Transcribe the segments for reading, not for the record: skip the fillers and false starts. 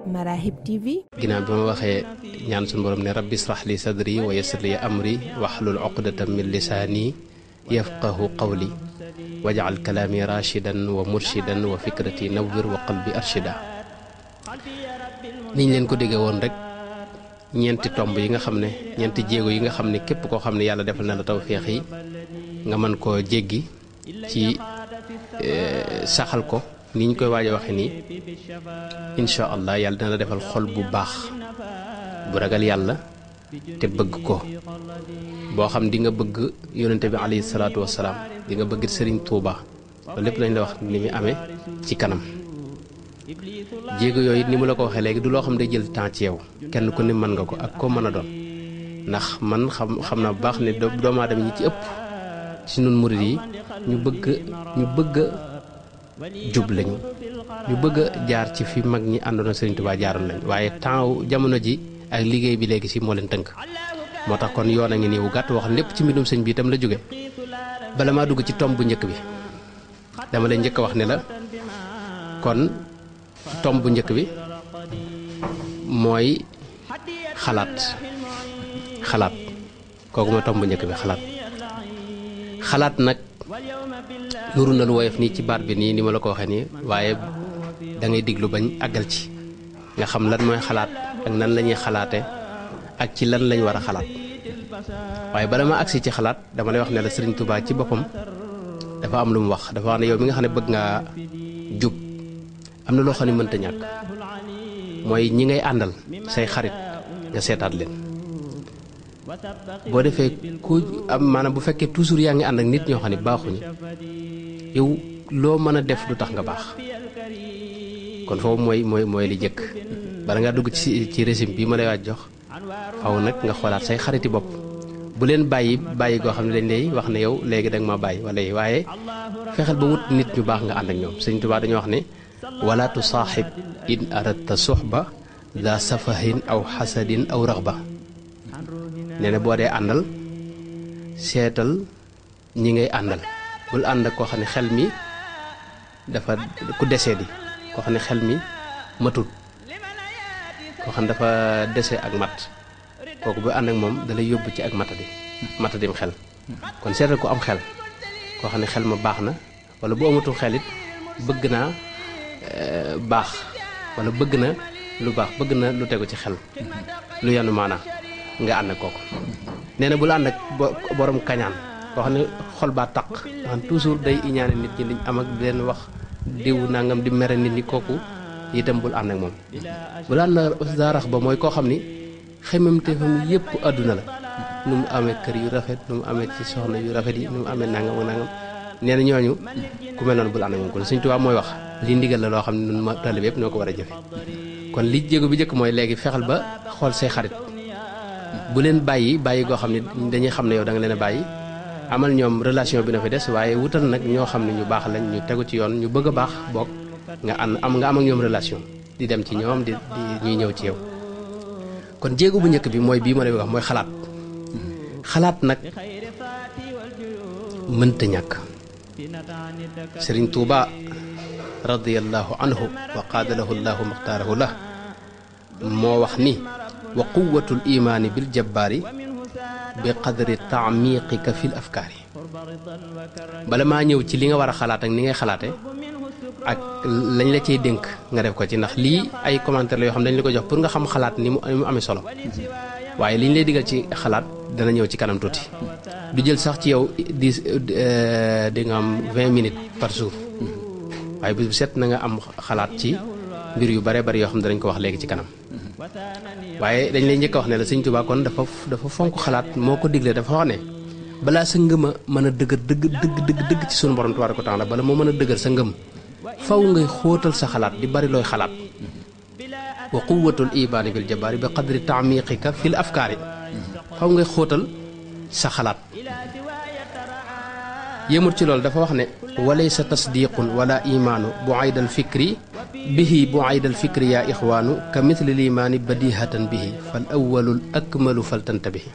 Marahib TV. ginnaaw bi ma waxee ñaan suñu borom ne rabbi israh li sadri wa yassir li amri wahlul uqdatan min lisaani yafqahu qawli waj'al kalaami rashidan wa murshidan wa fikrati nawwir wa qalbi arshida. niñ leen ko déggee woon rek ñeenti tomb yi nga xam ne ñeenti jéego yi nga xam ne képp koo xam ne yàlla defal na la tawféex yi nga mën koo jéggi ci saxal ko ni ñu koy waaj a waxe nii incha allah yàlla dina la defal xol bu baax bu ragal yàlla te bëgg ko boo xam di nga bëgg yonente bi alayhi salaatu wasalaam di nga bëgg sëriñ Tuuba loolu lépp lañ la wax ni muy amee ci kanam. jéego yooyu ni mu la ko waxee léegi du loo xam day jël temps ci yow kenn ku ne mën nga ko ak koo mën a doon ndax man xam naa bu baax ne doomu aadama ñi ci ëpp ci nun murid yi ñu bëgg jub lañu ñu bëgg a jaar ci fi mag ñi àndoon ak Sëriñ Tuubaa jaaroon lañ waaye temps jamono ji ak liggéey bi léegi si moo leen tënk moo tax kon yoon a ngi nii wu gàtt wax lépp ci mbindum sëñ bi itam la jóge bala maa dugg ci tomb bu njëkk bi dama lay njëkk a wax ne la kon tomb bu njëkk bi mooy xalaat kooku mooy tomb bu njëkk bi xalaat nag nuru na lu woyof nii ci baat bi nii ni ma la ko waxee nii waaye da ngay diglu bañ àggal ci nga xam lan mooy xalaat ak nan la ñuy xalaate ak ci lan lañ war a xalaat waaye bala ma agsi ci xalaat dama lay wax ne la Sëriñ Tuubaa ci boppam dafa am lu mu wax dafa wax ne yow mi nga xam ne bëgg ngaa jub am na loo xam ne mënta ñàkk mooy ñi ngay àndal say xarit nga seetaat leen boo defee ku am maanaam bu fekkee toujours yaa ngi ànd ak nit ñoo xam ne baaxuñu yow loo mën a def du tax nga baax kon foofu mooy li jëkk bala ngaa dugg ci régime bi ma lay waaj jox faw nag nga xoolaat say xariti bopp bu leen bàyyi goo xam ne dañ lay wax ne yow léegi danga ma bàyyi wala waaye fexeel ba wut nit ñu baax nga ànd ak ñoom Sëñ Tuubaa dañoo wax ne wala tusaaxib in aradta suxba daa safahin aw xasadin aw raxba nee na boo dee àndal seetal ñi ngay àndal bul ànd ak koo xam ne xel mi dafa ku desee di koo xam ne xel mi matut koo xam ne dafa dese ak mat kooku bu ànd ak moom dalay yóbbu ci ak matadim xel kon seetal ku am xel koo xam ne xel ma baax na wala bu amatul xel it bëgg naa baax wala bëgg na lu baax bëgg na lu tegu ci xel lu yanu maanaa nga ànd ak kooku nee na bul ànd ak borom kañaan koo xam ne xol baa taq nga xam toujours day iñaane nit ñi liñ am ak di leen wax diw nangam di mere nit ñi kooku itam bul ànd ak moom bul ànd daarax ba mooy koo xam ni xemamteefam yëpp àdduna la nu mu amee kër yu rafet nu mu amee ci soxna yu rafet yi nu mu amee nangam ak nangam nee na ñooñu ku mel noonu bul ànd ak moom kon Sëñ Tuubaa mooy wax li ndigal la loo xam ne nun taalibe yëpp ñoo ko war a jëfe kon li jéego bi njëkk mooy léegi fexeel ba xool say xarit bu leen bàyyi goo xam ne dañuy xam ne yow da nga leen a bàyyi amal ñoom relation bi na fi des waaye wutal nag ñoo xam ne ñu baax lañ ñu tegu ci yoon ñu bëgg a baax bokk nga am ak ñoom relation di dem ci ñoom di ñuy ñëw ci yow kon jéego bu njëkk bi mooy bii ma lay wax mooy xalaat nag mënta ñàkk Sëriñ Tuuba radiyallahu anhu wa qaadalahu llahu maxtaarahu la moo wax ni wa quwwatul imaani bil jabbaari bi qadri taamiqika fil afkaari bala maa ñëw ci li nga war a xalaat ak ni ngay xalaate ak lañ la ciy dénk nga def ko ci ndax lii ay commentaire la yoo xam dañ la ko jox pour nga xam xalaat ni mu amee solo waaye liñ lay digal ci xalaat dana ñëw ci kanam tuuti du jël sax ci yow di nga am 20 minutes par jour waaye bis bu set na nga am xalaat ci mbir yu bare bari yoo xam ne danañ ko wax léegi ci kanam waaye dañ lay njëkk a wax ne la Sëñ Tuubaa kon dafa fonk xalaat moo ko digle dafa wax ne balaa sa ngëm a mën a dëgër dëgg ci sunu borom tabaaraka wa taala bala moo mën a dëgër sa ngëm faw ngay xóotal sa xalaat di bari looy xalaat wa quwwatul ibaani bil jabaari bi qadri taamiqika fil afkaari faw ngay xóotal sa xalaat yéemut ci loolu dafa wax ne walaysa tasdiqun wala imaanu bu aydal fikri bihi bu aydal fikri yaa ixwaanu ka mithli limaani badihatan bihi fal awwalul akmalu fal tantabihi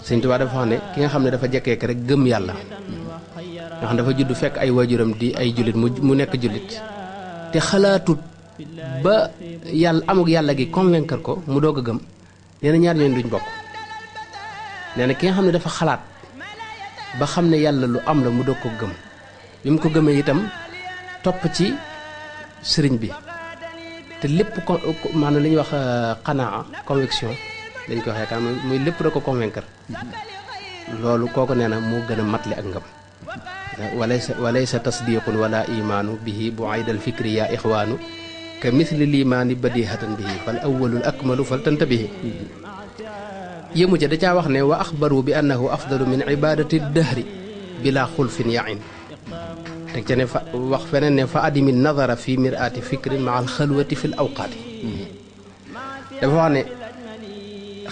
Sëñ Tuubaa dafa wax ne ki nga xam ne dafa jekkeek rek gëm yàlla nga xam dafa judd fekk ay waajuram di ay jullit mu nekk jullit te xalaatut ba yàlla amuk yàlla gi convaincre ko mu doog a gëm nee na ñaar ñooñu duñ bokk. nee na ki nga xam ne dafa xalaat ba xam ne yàlla lu am la mu doog ko gëm bi mu ko gëmee itam topp ci sëriñ bi te lépp maanaam li ñuy wax xanaa conviction dañ ko waxee kan muy lépp da ko convaincre loolu kooku nee na moo gën a matli ak ngëm. walaysa tasdiqun wala imaanu bihi bu aydal fikri yaa ixwaanu ka misli limaani badihatan bihi fal awwalul akmalu fal tantabihi. yëmu ca da caa wax ne wa axbaru bi annahu afdalu min ibadati dahri bila xulfin yain teg ca ne fa wax feneen ne fa adimi nadara fi miraati fikrin ma al xalwati fi l awqaati. dafa wax ne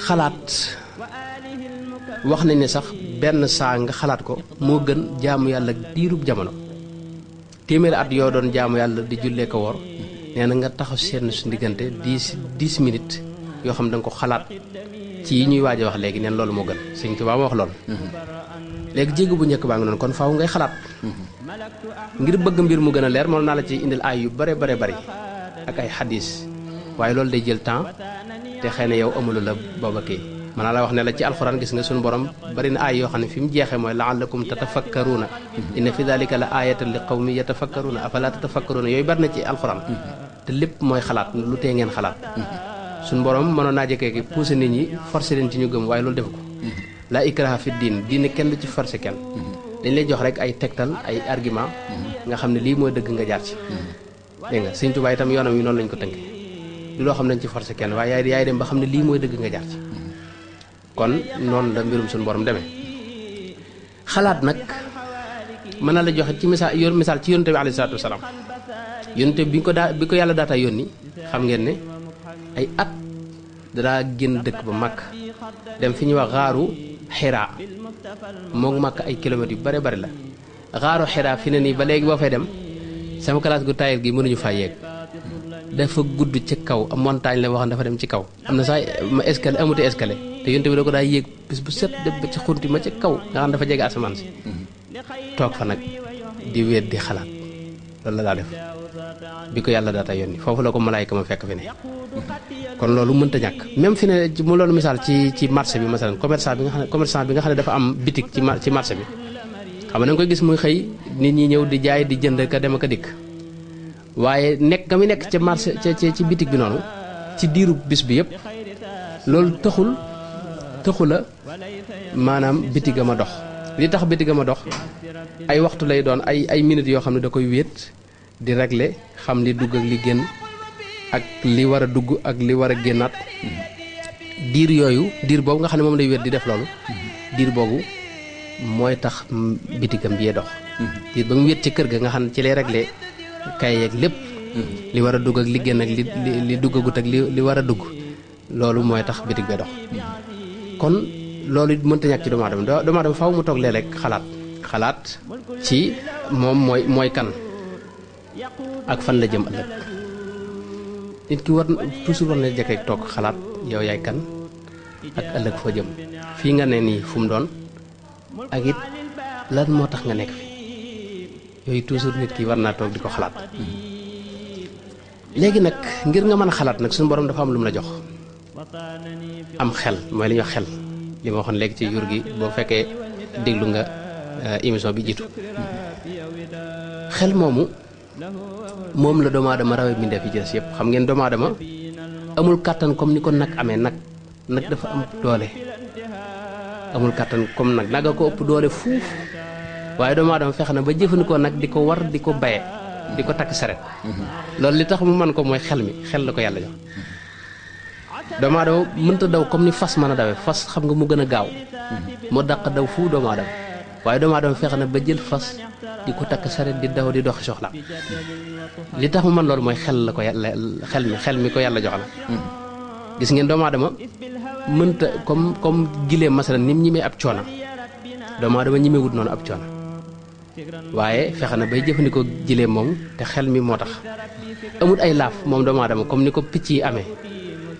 xalaat wax nañ ne sax benn saa nga xalaat ko moo gën jaamu yàlla diirub jamono. téeméeri at yoo doon jaamu yàlla di jullee ko woor nee na nga taxaw seen su diggante 10 minutes yoo xam da nga ko xalaat ci yi ñuy waaj a wax léegi neen loolu moo gën. Sëñ Tuubaa ma wax loolu. léegi jéggi bu njëkk baa ngi noonu kon faaw ngay xalaat ngir bëgg mbir mu gën a leer moom naa la ci indil ay yu bare bari ak ay xadis waaye loolu day jël temps te xëy na yow amulu la booba kii. mën naa la wax ne la ci alxuraan gis nga suñu borom bari na ay yoo xam ne fi mu jeexee mooy la'allakum tatafakkaruuna inna fi dalika la ayatan li qawmi yatafakkaruuna afala tatafakkaruuna yooyu bari na ci alxuraan te lépp mooy xalaat lu tee ngeen xalaat. suñu borom mënoon naa jëkkee ki pousser nit ñi forcer leen ci ñu gëm waaye loolu def ko. la ikraha fi diine kenn du ci forcer kenn. dañ lay jox rek ay tegtal ay argument nga xam ne lii mooy dëgg nga jaar ci. dégg nga Sëñ Tuubaa itam yoonam wi noonu lañ ko tënk du loo xam ne dañ ci forcer kenn waaye yaay dem ba xam ne lii mooy dëgg nga jaar ci. kon noonu la mbirum suñu borom demee. xalaat nag mën na la joxe ci misaal ci yonent bi alayhi salaatu wasalaam. yonent bi ko yàlla daata yónni xam ngeen ne ay at danaa génn dëkk ba Makka dem fi ñuy wax xaaru Xiraa moom Makka ay kilomètres yu bare bari la. xaaru Xiraa fi ne nii ba léegi boo fay dem sama classe gu taayir gi mënuñu faa yéeg dafa gudd ci kaw am montagne la waxoon dafa dem ci kaw am na sax ma escalier amuti escalier te yonte bi da ko daa yéeg bis bu set dem ba ci xunti ma ci kaw nga xam dafa jege asamaan si toog fa nag di wéet di xalaat loolu la daa def bi ko yàlla daata yónni foofu la ko malaayka ma fekk fi ne kon loolu mënta ñàkk même fi ne mu loolu misaal ci marché bi masalan commerçant bi nga xam ne dafa am bitik ci marché bi xam nga da nga koy gis muy xëy nit ñi ñëw di jaay di jënd ka dem ak a dikk waaye nekk nga mi nekk ca marché ci bitik bi noonu ci diiru bis bi yëpp loolu taxu la maanaam bitigam a dox li tax bitigam a dox ay waxtu lay doon ay minutes yoo xam ne da koy wéet di régler xam li dugg ak li génn ak li war a dugg ak li war a génnaat diir boobu nga xam ne moom lay wéet di def loolu diir boobu mooy tax bitigam bi dox diir ba mu wéet ci kër ga nga xam ne ci lay régler kay yeeg lépp li war a dugg ak li génn ak li duggagut ak li war a dugg loolu mooy tax bitig bee dox kon loolu it mënta ñàkk ci doomu aadama faaw mu toog léeg-léeg xalaat ci moom mooy kan ak fan la jëm ëllëg nit ki war toujours war na jekk rek toog xalaat yow yaay kan ak ëllëg foo jëm fii nga ne nii fu mu doon ak it lan moo tax nga nekk fi yooyu toujours nit ki war naa toog di ko xalaat. léegi nag ngir nga mën a xalaat nag suñu borom dafa am lu mu la jox am xel mooy li ñuy wax xel li ma waxoon léegi ci jur gi boo fekkee déglu nga émission bi jiitu xel moom la doomu aadama rawee mbindeef yi ci des yëpp xam ngeen doomu aadama amul kàttan comme ni ko nag amee nag dafa am doole amul kàttan comme nag a ko ëpp doole fuuf waaye doomu aadama fexe na ba jëfandikoo nag di ko war di ko baye di ko takk saret loolu li tax mu mën ko mooy xel la ko yàlla jox doomu aadama mënta daw comme ni fas mën a dawee fas xam nga mu gën a gaaw moo dàq daw fu doomu aadama waaye doomu aadama fexe na ba jël fas di ko takk saret di daw di doxi soxla li tax mu mën loolu mooy xel la ko yàlla xel mi ko yàlla jox la gis ngeen doomu aadama mënta comme gileem masalan ni mu ñimee ab coona doomu aadama ñimee wut noonu ab coona waaye fexe na bay jëfandikoo gileem moom te xel mi moo tax amut ay laaf moom doomu aadama comme ni ko picc yi amee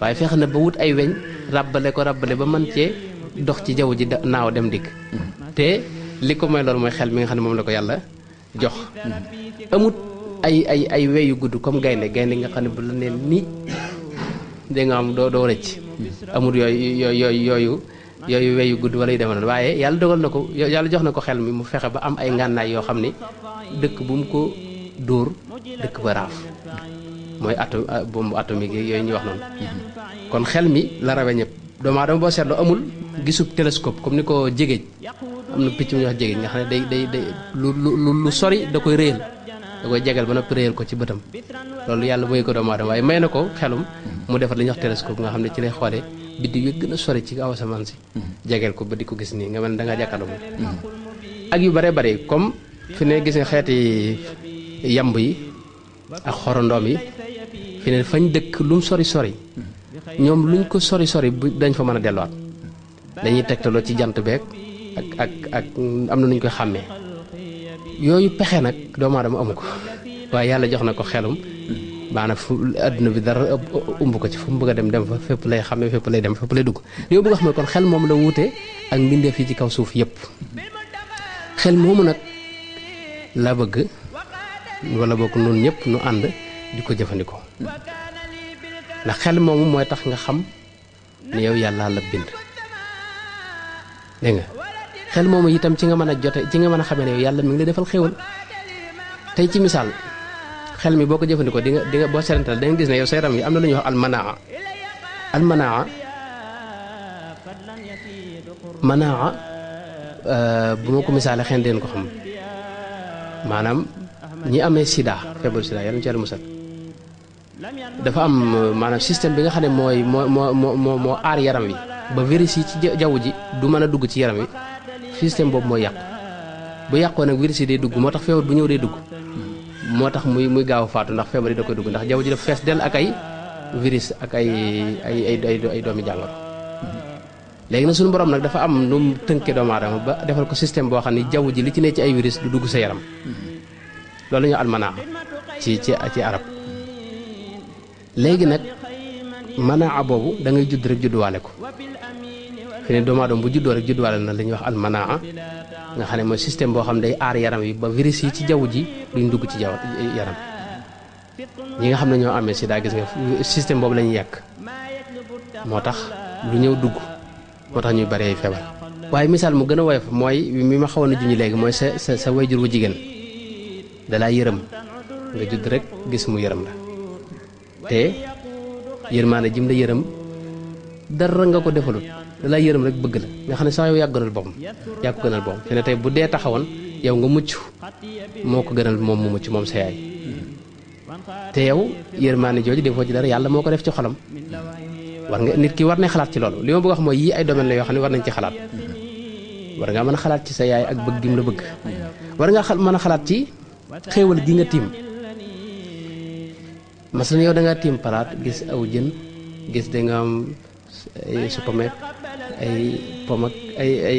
waaye fexe na ba wut ay weñ ràbbale ba mën cee dox ci jaww ji naaw dem dikk te li ko mooy loolu mooy xel mi nga xam ne moom la ko yàlla jox amut ay weyu gudd comme gaynde nga xam ne bu la neen nii dégg nga am doo rëcc amul yooyu weyu gudd wala yu demee noonu waaye yàlla dogal na ko yàlla jox na ko xel mi mu fexe ba am ay ngànnaay yoo xam ni dëkk bu mu ko dóor dëkk ba raaf mooy bombe atomique yooyu ñuy wax noonu kon xel mi la rawe ñëpp doomu aadama boo seetloo amul gisub télescope comme ni ko jégéej am na picc mu ñuy wax jégéej nga xam ne day lu sori da koy réyal da koy jegal ba noppi réyal ko ci bëtam loolu yàlla mooy ko doomu aadama waaye may na ko xelum mu defar li ñuy wax télescope nga xam ne ci lay xoolee biddiw yi gën a sori ci kaw asamaan si jegeel ko ba di ko gis nii nga mel ne da ngaa jàkkaarloo moom ak yu bare bare comme fi ne gis nga xeeti yamb yi ak xorondoom yi fi ne fañ dëkk lu mu sori ñoom luñ ko sori dañ fa mën a delluwaat dañuy tegtaloo ci jant beeg ak am na nuñ koy xàmmee yooyu pexe nag doomu aadama amu ko waaye yàlla jox na ko xelum maanaam fu adduna bi dara umb ko ci fu mu bëgg a dem fa fépp lay xàmmee fépp lay dem fépp lay dugg yow bëgg a xam ne kon xel moom la wuute ak mbindeef yi ci kaw suuf yépp xel moomu nag la bëgg wala bokk noonu ñëpp nu ànd di ko jëfandikoo ndax xel moomu mooy tax nga xam ne yow yàlla la bind dégg nga xel moomu itam ci nga mën a jote ci nga mën a xamee ne yow yàlla mi ngi lay defal xéwal tey ci misaal xel mi boo ko jëfandikoo di nga boo seetantal da nga gis ne yow sa yaram yi am na lu ñuy wax almanaa bu ma ko misaalee xen deen ko xam maanaam ñi amee sida feebaru sida yàlla na ci yàlla musal dafa am maanaam système bi nga xam ne moo aar yaram wi ba virus yi ci jaww ji du mën a dugg ci yaram wi système boobu mooy yàqu bu yàqoo nag virus yi day dugg moo tax feebar bu ñëw day dugg moo tax muy gaaw a faatu ndax feebar yi da koy dugg ndax jaww ji dafa fees dell ak ay virus ak ay doomi jàngoro léegi nag suñu borom nag dafa am nu mu tënkee doomu aadama ba defal ko système boo xam ne jaww ji li ci ne ci ay virus du dugg sa yaram loolu ñu almanaa ci arab léegi nag manaa boobu da ngay judd rek judduwaale ko fi ne doomu aadama bu juddoo rek judduwaale na li ñuy wax almanaa nga xam ne mooy système boo xam ne day aar yaram wi ba virus yi ci jaww ji duñ dugg ci yaram ñi nga xam ne ñoo amee sida gis nga système boobu la ñuy yàq moo tax lu ñëw dugg moo tax ñuy bari ay feebar waaye misaal mu gën a woyof mooy mi ma xawoon a junj léegi mooy sa wayjur wu jigéen dalaa yërëm nga judd rek gis mu yërëm la te yërmaane jim la yërëm dara nga ko defalut dalaa yërëm rek bëgg la nga xam ne sax yow yaa ko gënal boppam fi ne tey bu dee taxawoon yow nga mucc moo ko gënal moom mu mucc moom sa yaay te yow yërmaane jooju defoo ci dara yàlla moo ko def ci xolam war nga nit ki war ne xalaat ci loolu li ma bëgg a wax mooy yii ay domaine la yoo xam ne war nañ ci xalaat war nga mën a xalaat ci sa yaay ak bëgg gim la bëgg war nga mën a xalaat ci xéewal gi nga tiim masalan yow da nga tiim palaat gis aw jën gis da nga am ay supame ay pom ak ay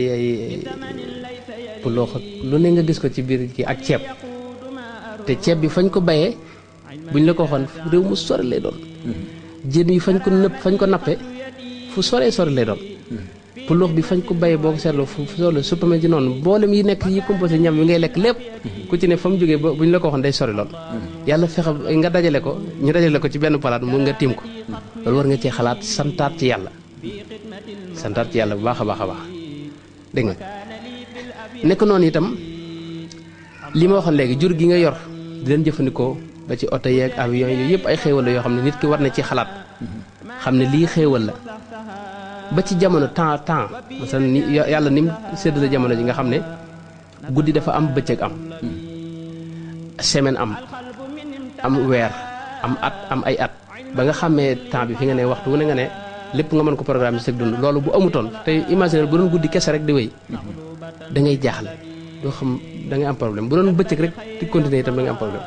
puloox ak lu ne nga gis ko ci biir kii ak ceeb te ceeb bi fañ ko bayee buñ la ko waxoon réew mu sori lay doon jën yi fañ ko nappe fu sore lay doon puloox bi fañ ko bayee boo ko seetloo fu sore supame ci noonu mboolem yi nekk yi composé ñam yi ngay lekk lépp ku ci ne fa mu jógee ba buñ la ko waxoon day sori lool yàlla fexe nga dajale ko ñu dajale ko ci benn palaat mu nga tiim ko loolu war nga cee xalaat santaat ci yàlla bu baax a baax a baax dégg nga nekk noonu itam li ma waxoon léegi jur gi nga yor di leen jëfandikoo ba ci oto yeeg avion yooyu yëpp ay xéewal la yoo xam ne nit ki war na ci xalaat xam ne lii xéewal la ba ci jamono temps masalan ni yàlla ni mu séddale jamono ji nga xam ne guddi dafa am bëccëg am semaine am weer am at am ay at ba nga xàmmee temps bi fi nga ne waxtu wu ne nga ne lépp nga mën ko programme ci sa dund loolu bu amutoon te imaginer bu doon guddi kese rek di wéy da ngay jaaxle doo xam da ngay am problème bu doon bëccëg rek di continuer itam da ngay am problème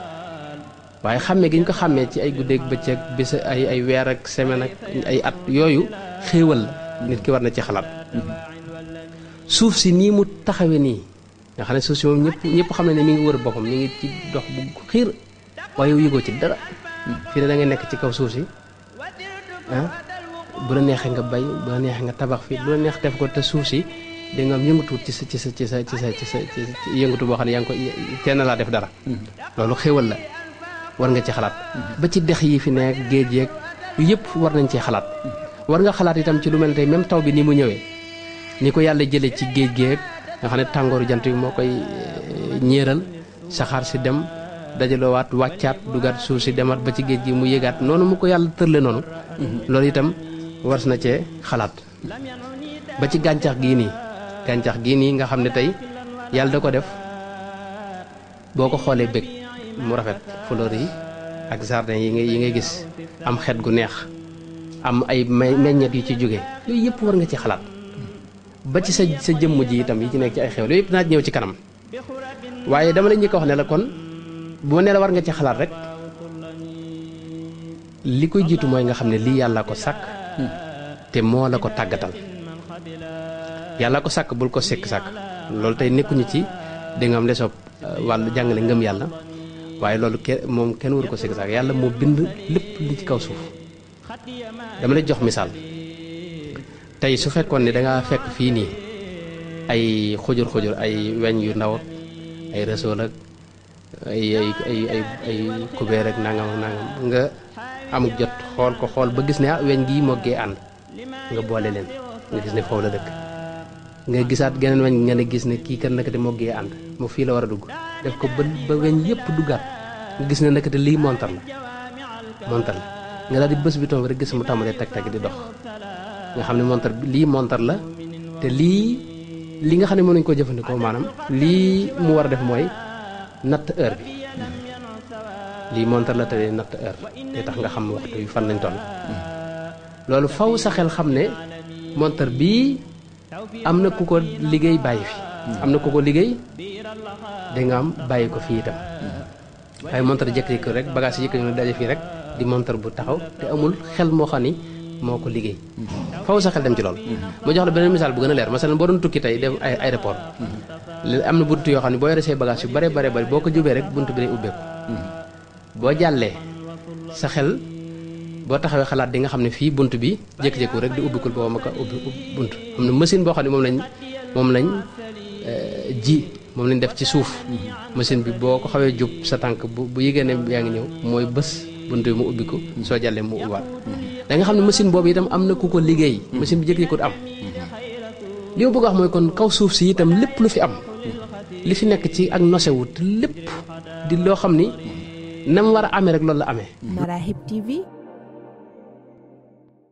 waaye xàmmee gi ñu ko xàmmee ci ay guddeeg bëccëg bis ay weer ak semaine ak ay at yooyu xéewal la nit ki war na ci xalaat suuf si nii mu taxawe nii nga xam ne suuf si moom ñëpp xam ne ne mi ngi wër boppam mi ngi ci dox bu xiir waaye yow yëgoo ci dara fii ne da ngay nekk ci kaw suuf si bu la neexee nga bay bu la neexee nga tabax fii bu la neex def ko te suuf si da nga am yëngatu ci sa yëngatu boo xam ne yaa ngi ko teel na laa def dara loolu xéewal la war nga ci xalaat ba ci dex yi fi nekk géej yeeg yëpp war nañ ci xalaat war nga xalaat itam ci lu mel ne tey même taw bi ni mu ñëwee ni ko yàlla jëlee ci géej géej nga xam ne tàngooru jant bi moo koy ñéeral saxaar si dem dajaloowaat wàccaat dugaat suuf si demaat ba ci géej gi mu yéegaat noonu mu ko yàlla tërle noonu loolu itam war na cee xalaat ba ci gàncax gii nii nga xam ne tey yàlla da ko def boo ko xoolee bëgg mu rafet fleur yi ak jardin yi ngay gis am xet gu neex am ay meññet yu ci jóge yooyu yëpp war nga ci xalaat ba ci sa jëmm ji itam yi ci nekk ci ay xew yooyu yëpp naa ñëw ci kanam waaye dama la njëkk a wax ne la kon bu ma nee la war nga ci xalaat rek li koy jiitu mooy nga xam ne lii yàlla ko sàkk te moo la ko tàggatal yàlla ko sàkk bul ko sàkk loolu tey nekkuñu ci di nga am lesoog wàllu jàngale ngëm yàlla waaye loolu moom kenn waru ko sàkk yàlla moo bind lépp li ci kaw suuf dama lay jox misaal tey su fekkoon ne dangaa fekk fii nii ay xujur ay weñ yu ndaw ay rësool ak ay kubéer ak nangam nga amuk jot xool ba gis ne weñ gii moggee ànd nga boole leen nga gis ne foofu la dëkk nga gisaat geneen weñ nga ne gis ne kii kan nakate moggee ànd moo fii la war a dugg def ko ba weñ yëpp duggaat nga gis ne nakate lii montar la nga daal di bés bi toom rek gis mu tàmbalee tag di dox nga xam ne montar la te li nga xam ne mën nañu koo jëfandikoo maanaam lii mu war a def mooy natt heure bi lii montar la te natt heure te tax nga xam waxtu yu fan lañ toll loolu faw sa xel xam ne montar bii am na ku ko liggéey bàyyi fi am na ku ko liggéey da nga am bàyyi ko fii itam waaye montar jëkk rek bagage yi yëkk ñu daje fii rek di montar bu taxaw te amul xel moo xam ni moo ko liggéey faw sa xel dem ci loolu mu jox la beneen misaal bu gën a leer masalan boo doon tukki tey dem ay aéroport am na bunt yoo xam ne boo yore say bagage yu bare boo ko jubee rek bunt bi day ubbeeku boo jàllee sa xel boo taxawee xalaat di nga xam ne fii bunt bi jékki-jékku rek di ubbikul booba ma ko ubbi bunt am na machine boo xam ne moom lañ moom lañ def ci suuf machine bi boo ko xawee jub sa tànk bu yëgee ne yaa ngi ñëw mooy bés bunt bi mu ubbi ko soo jàllee mu ubbiwaat da nga xam ne machine boobu itam am na ku ko liggéey machine bi jékki-jékku am li ma bëgg a wax mooy kon kaw suuf si itam lépp lu fi am li fi nekk ci ak nosewut lépp di loo xam ni nam war a amee rek loolu la amee. Marahib TV